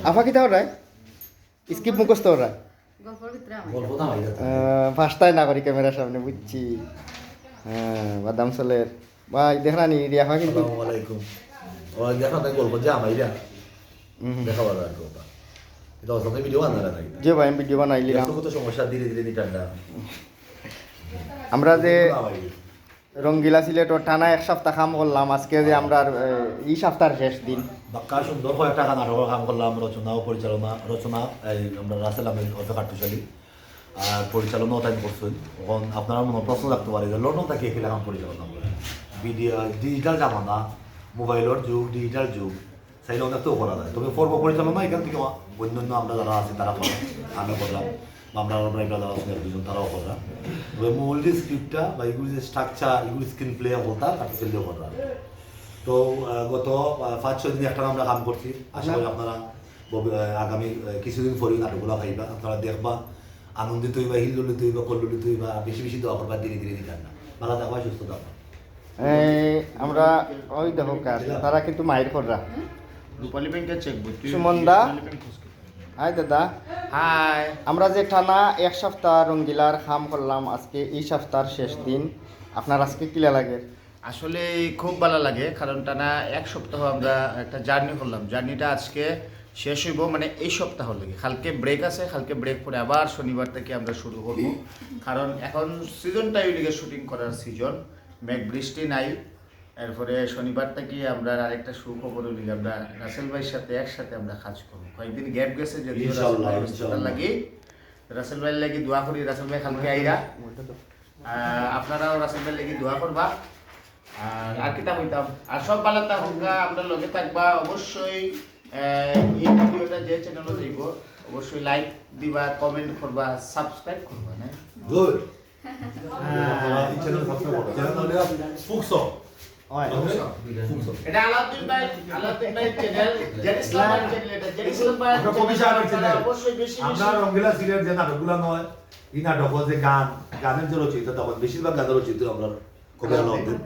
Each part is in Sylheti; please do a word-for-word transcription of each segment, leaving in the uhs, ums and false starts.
আফা কিতা কররায়? স্ক্রিপ্ট মুখস্থ কররায়? গল্পর ভিতরে আমার গল্প তো আমার আহ, ফাঁসতায় না করি ক্যামেরার সামনে, বুঝছি। হ্যাঁ, বাদাম চলের। ভাই, দেখরা নি, রিয়া ফাঁকি কিন্তু আসসালামু আলাইকুম। ওরা দেখা তাই গল্প যে আমার ইরা। দেখা ভালো আর কথা। এটা অসম ভিডিও বানারা নাই। যে ভাই, আমি ভিডিও বানাইলিলাম। কত সমস্যা ধীরে ধীরে নিটান্ডা। আমরা যে রঙ্গিলা সিলেটর টানা এক সপ্তাহ কাম করলাম, আজকে যে আমরা, আহ, এই সপ্তাহর শেষ দিন। বাক্কা সুন্দর কয়েকটা গান নাটকর কাম করলাম, রচনা ও পরিচালনা, রচনা এই আমরা রাসেল আহমেদ ওরফে কাট্টুশালী, আর পরিচালনাও তাই করছেন। এখন আপনারা মনে প্রশ্ন রাখতে পারে যে লন্ডন থাকি একই কাম পরিচালনা করে। ভিডিও, ডিজিটাল জামানা, মোবাইলর যুগ, ডিজিটাল যুগ, চাইলে অনেক তো করা যায়। তবে পর্ব পরিচালনা এখান থেকে অন্য অন্য আমরা যারা আছি তারা করে, আমি করলাম, বা আমরা, আমরা ব্রাদার আছেন এক দুজন, তারাও করলাম। তবে মূল যে স্ক্রিপ্টটা বা এগুলি যে স্ট্রাকচার, এগুলি স্ক্রিন প্লে হলতা কাট্টুশালীও করলাম। তো আহ, গত আহ, পাঁচ ছয় দিন একটা আমরা কাম করছি। আশা করি আপনারা ভবি- আহ, আগামী আহ, কিছুদিন পরেই নাটকগুলো পাইবা, আপনারা দেখবা, আনন্দিত হইবা, হিল্লোলিত হইবা, কল্লোলিত হইবা, আর বেশি বেশি দোয়া করবা, ধীরে ধীরে নিটান্ডা। ভালো থাকবা, সুস্থ থাকবা। এই, আমরা ওই দেখো কার, তারা কিন্তু মাইর কররা। রূপালী ব্যাংকের চেকবুক। তুই সুমন দা। রূপালী ব্যাংক খোঁজ কর। হাই দাদা। হাই। আমরা যে টানা এক সপ্তাহ রঙ্গিলার কাম করলাম, আজকে এই সপ্তাহর শেষ দিন। আপনার আজকে কিলা লাগে? আসলে খুব ভালো লাগে, কারণ টানা এক সপ্তাহ আমরা একটা জার্নি করলাম। জার্নিটা আজকে শেষ হইব, মানে এই সপ্তাহ লাগে। কালকে ব্রেক আছে, কালকে ব্রেক পরে আবার শনিবার থেকে আমরা শুরু করব, কারণ এখন সিজনটাই ওইদিকে শুটিং করার সিজন, মেঘ বৃষ্টি নাই। এরপরে শনিবার থেকে আমরা আরেকটা সুখবর হইল, আমরা রাসেল ভাইর সাথে একসাথে আমরা কাজ করবো। কয়েকদিন গ্যাপ গেছে, যদিও রাসেল ইনশাআল্লাহ, ভাই ইনশাআল্লাহ। হসপিটাল লাগি। রাসেল ভাইর লাগি দোয়া করি, রাসেল ভাই কালকে আইরা। আহ, আপনারাও রাসেল ভাইর লাগি দোয়া করবা। আর আর কিতা কইতাম, আর সব ভালো থাকুকা, আমরা লগে থাকবা অবশ্যই। আহ, এই ভিডিওটা যে চ্যানেলে যাইব, অবশ্যই লাইক দিবা, কমেন্ট করবা, সাবস্ক্রাইব করবা, না? গুড। আপনারা এই চ্যানেল সাবস্ক্রাইব করবেন। চ্যানেল নাম হলো ফুকসো। হয়। ফুকসো। এটা আলাউদ্দিন ভাই, আলাউদ্দিন ভাই চ্যানেল, জেড ইসলাম ভাই চ্যানেল, এটা জেড ইসলাম ভাই আমরা কবি সাহেবের চ্যানেল। অবশ্যই বেশি বেশি আমরা রঙ্গিলা সিলেট যে নাটকগুলো নয়, এই নাটক যে গান, গানের যে রচয়িতা, তখন বেশিরভাগ গানের রচয়িতা আমরা কবি আলাউদ্দিন,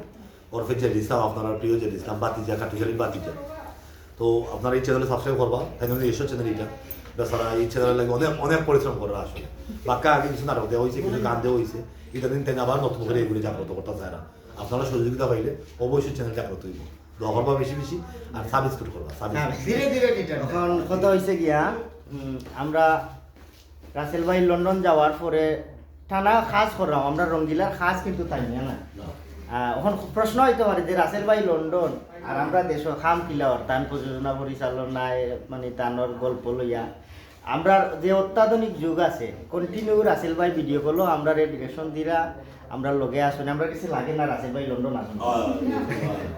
ওরফে জেড ইসলাম, আপনার প্রিয় জেড ইসলাম, বাতিজা, কাট্টুশালী বাতিজা। তো আপনারা এই চ্যানেলে সাবস্ক্রাইব করবা, তাই জন্য এসব চ্যানেল এটা। বেচারা এই চ্যানেলের লাগি অনেক, অনেক পরিশ্রম করে আসলে। বাক্কা আগে কিছু নাটক দেওয়া হয়েছে, কিছু গান দেওয়া হয়েছে, এটা দিন তাই আবার নতুন করে এগুলি জাগ্রত করতে চায় না। আপনারা সহযোগিতা পাইলে অবশ্যই চ্যানেল জাগ্রত হইব। দোয়া করবা বেশি বেশি, আর সাবস্ক্রাইব করবা, সাবস্ক্রাইব। ধীরে ধীরে রিটার্ন। এখন কথা হয়েছে গিয়া, উম, আমরা রাসেল ভাই লন্ডন যাওয়ার পরে টানা কাজ করলাম, আমরা রঙ্গিলার কাজ কিন্তু তাই না, না। আহ, এখন প্রশ্ন হইতে পারে যে রাসেল ভাই লন্ডন আর আমরা দেশো কাম কিলা অর, তান প্রযোজনা পরিচালনায়, মানে তানোর গল্প লইয়া। আমরা যে অত্যাধুনিক যুগ আছে, কন্টিনিউ রাসেল ভাই ভিডিও কলও আমরা ডিরেকশন দিরা, আমরা লগে আসুন, আমরা কিছু লাগে না রাসেল ভাই লন্ডন আসুন,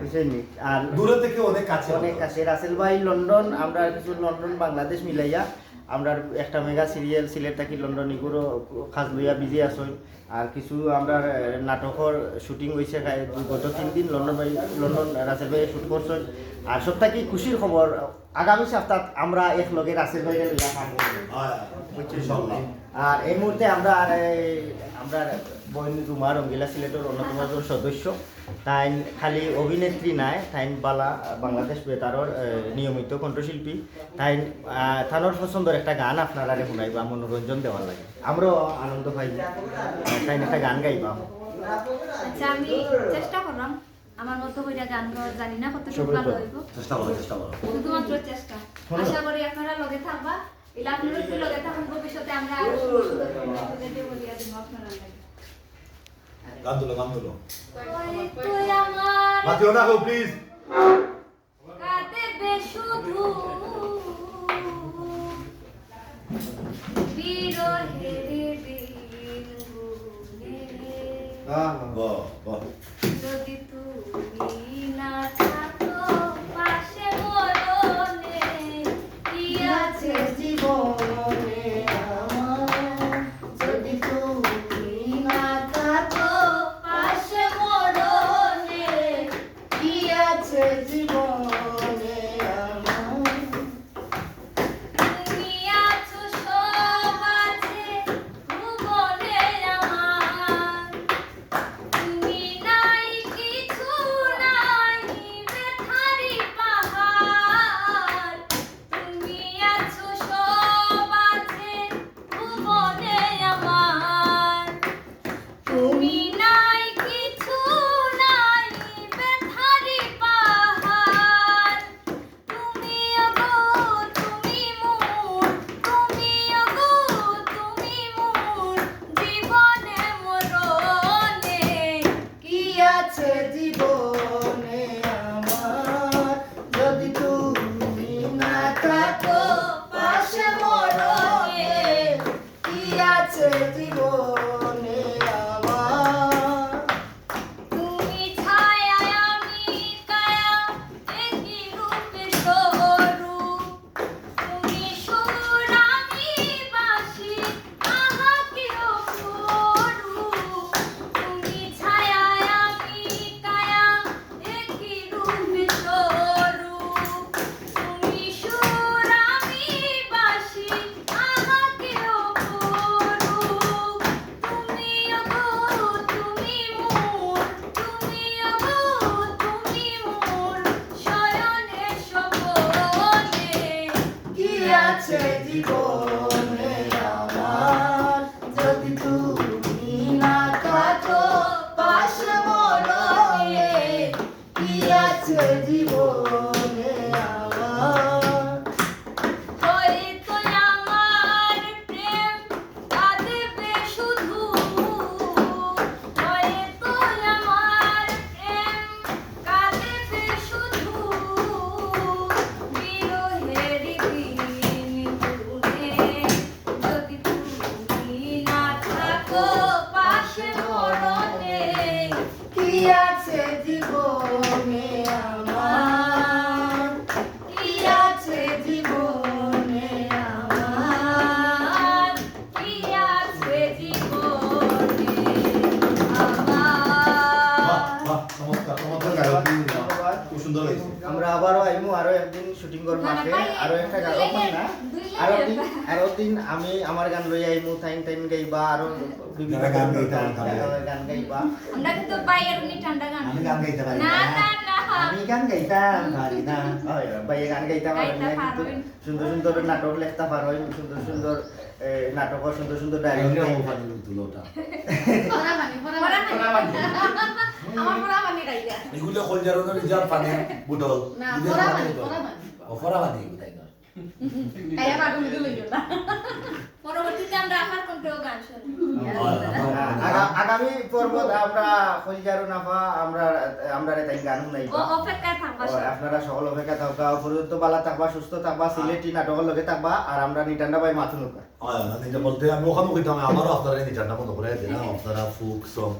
বুঝছেন নি? আর দূরে থেকে অনেক কাছে অনেক কাছে রাসেল ভাই লন্ডন, আমরা কিছু লন্ডন বাংলাদেশ মিলাইয়া আমরা একটা মেগা সিরিয়াল সিলেট থাকি লন্ডন ইগুলো কাজ লইয়া বিজি আছইন। আর কিছু আমরা, আহ, নাটকর শুটিং হইছে, গত তিন দিন লন্ডন ভাই, লন্ডন রাসেল ভাই শুট করছইন। আর সব থাকি খুশির খবর, আগামী সপ্তাহ আমরা এক লগে রাসেল ভাই লইয়া কাম করব। হয়, ইনশাআল্লাহ। আর এই মুহূর্তে আমরা আর এই, আমরা বইন রুমা রঙ্গিলা সিলেটর অন্যতম একজন সদস্য। তাইন খালি অভিনেত্রী নায়, তাইন বালা বাংলাদেশ বেতারর, আহ, নিয়মিত কণ্ঠশিল্পী। তাইন, আহ, তানোর পছন্দর একটা গান আপনারারে শুনাইবা মনোরঞ্জন দেওয়ার লাগি, আমরাও আনন্দ পাইব। আহ, তাইন একটা গান গাইবা। আচ্ছা, আমি চেষ্টা করলাম আমার মতো কইরা গান গাওয়ার, জানি না কতটুকু ভালো হইব। চেষ্টা করো, চেষ্টা করো। শুধুমাত্র চেষ্টা। আশা করি আপনারা লগে থাকবা। ইলা আপনারা একটু লগে থাকুন, ভবিষ্যতে আমরা আরো সুন্দর সুন্দর গান তুলে দিয়ে বলিয়া দিব আপনারা লাগে। গান তুলো, গান তুলো। ওই তুই আমার মাতিও না গো, প্লিজ। কাঁদবে শুধু বিরহের দিন গুনে। বাহ, বাহ। যদি তুমি না থাকো পাশে মরণে, কি আছে জীবনে আমার? যদি তুমি না থাকো পাশে মরণে, কি আছে জীবনে? জীবনে আমার যদি তুমি না থাকো পাশে মরণে, কি আছে জীবনে আমার? হয়তো আমার প্রেম কাঁদবে শুধু, হয়তো আমার প্রেম কাঁদবে শুধু, বিরহের দিন গুনে। যদি তুমি না থাকো পাশে মরণে, কি আছে জীবনে আমার? কি আছে জীবনে আমার? কি আছে জীবনে আমার? বাহ, বাহ, চমৎকার, চমৎকার গায়ক। ধন্যবাদ। খুব সুন্দর হয়েছে। আমরা আবারও আইমু আরো একদিন শুটিং করবো না, না, আপনি। ভাই, আরো একটা গান, দুই লাইন, না? দুই লাইন আরো দিন, একটা। আরো দিন আমি আমার গান লই আইমু, তাইন তাইন গাইবা, আরো বিভিন্ন যারা গান গাইতে পারেন, তারা গান গাইবা। আমরা কিন্তু ভাই আর উনি ঠান্ডা গান। আমি গান গাইতে পারি না, না। না, না। আমি গান গাইতাম পারি না। হয়, ভাই গান গাইতে পারেন গাইতে না, কিন্তু পারবেন। সুন্দর সুন্দর নাটক লেখতে পারো, সুন্দর সুন্দর, এ, নাটক, সুন্দর সুন্দর ডায়লগ। এমনি অবসর নিয়ে তুলো ওটা। ফরা পানি, ফরা পানি। ফরা পানি। আমার ফরা পানি খাইয়া। এগুলো কলজারুনর রিজার্ভ পানি, বুটল। না, এগুলো ফরা পানি পানি, তো। ফরা পানি। ও, ফরা পানি, তাই না? খাইয়া পাগল হয়ে গেল না। পরবর্তীতে আমরা আফার কণ্ঠেও গান শুনবো। হয়, আফার কণ্ঠে। আগা-, আগামী পর্বত আমরা কলজারুন আফা, আমরা, আমরা রে তাই গান শুনাইবা। ও, অপেক্ষায় থাকবা ও, সব। আপনারা সকল অপেক্ষা থাকবা, পর্যন্ত ভালা থাকবা, সুস্থ থাকবা, সিলেটি নাটকর লগে থাকবা, আর আমরা নিটান্ডা ভাই মাথুন উকা। হয়, না, এটা বলতে আমি ওখানে কইতাম, আমারও আপনারা নিটান্ডা মনে করে আছে না, আপনারা ফোক সং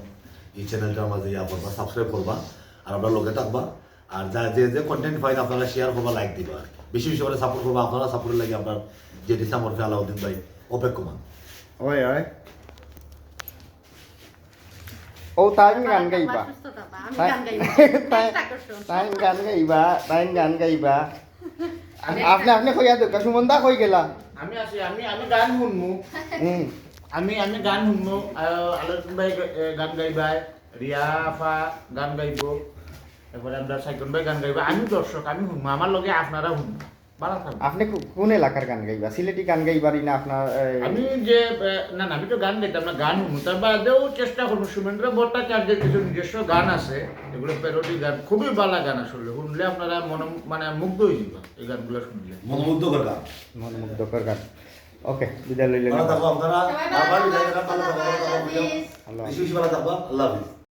এই চ্যানেলটার মাঝে ইয়া করবা, সাবস্ক্রাইব করবা, আর আমরা লগে থাকবা। আর যা, যে, যে কন্টেন্ট পাইন আপনারা শেয়ার করবা, লাইক দিবা আর কি। বেশি বেশি করে সাপোর্ট করবা, আপনারা সাপোর্টের লাগি আমরা জেডি সামরফে আলাউদ্দিন ভাই অপেক্ষমান। ওই, ওই। ও, তাইন গান গাইবা। সুস্থ থাকবা, আমি তাই-, গান গাইবো। তাই-, চেষ্টা করছো। তাইন গান গাইবা, তাইন গান গাইবা। আ-, আপনি, আপনি কইয়া দেউক্কা, সুমন দা কই গেলা? আমি আছি, আমি, আমি গান শুনমু। হুম। আমি, আমি গান শুনমু, আহ, আলাউদ্দিন ভাই গ-, এ, গান গাইবা, রিয়া আফা গান গাইবো, এরপরে আমরা সাইকন ভাই গান গাইবো। আমি দর্শক, আমি শুনমু, আমার লগে আপনারা শুনমু। ভালা থাকবা। আপনি কো-, কোন এলাকার গান গাইবা? সিলেটি গান গাইবা নি না আপনার, এ, আমি যে, এ, না, না, আমি তো গান গাইতাম না, গান শুনমু। তার বাদেও চেষ্টা করমু, সুমেন্দ্র ভট্টাচার্যের কিছু নিজস্ব গান আছে, এগুলো প্যারোডি গান, খুবই ভালা গান আসলে। শুনলে আপনারা মন-, মানে মুগ্ধ হয়ে যাবা এই গানগুলো শুনলে। মনোমুগ্ধকর গান। মনোমুগ্ধকর গান। ওকে, বিদায় লইলেন। ভালা থাকবা আপনারা। সবাই ভালা আবার বিদায় থাকবা, থাকবা, ভালা থাকবা, আল্লাহ ভালা থাকবা। হাফিজ। আল্লাহ বেশি বেশি ভালা থাকবা। আল্লাহ হাফিজ।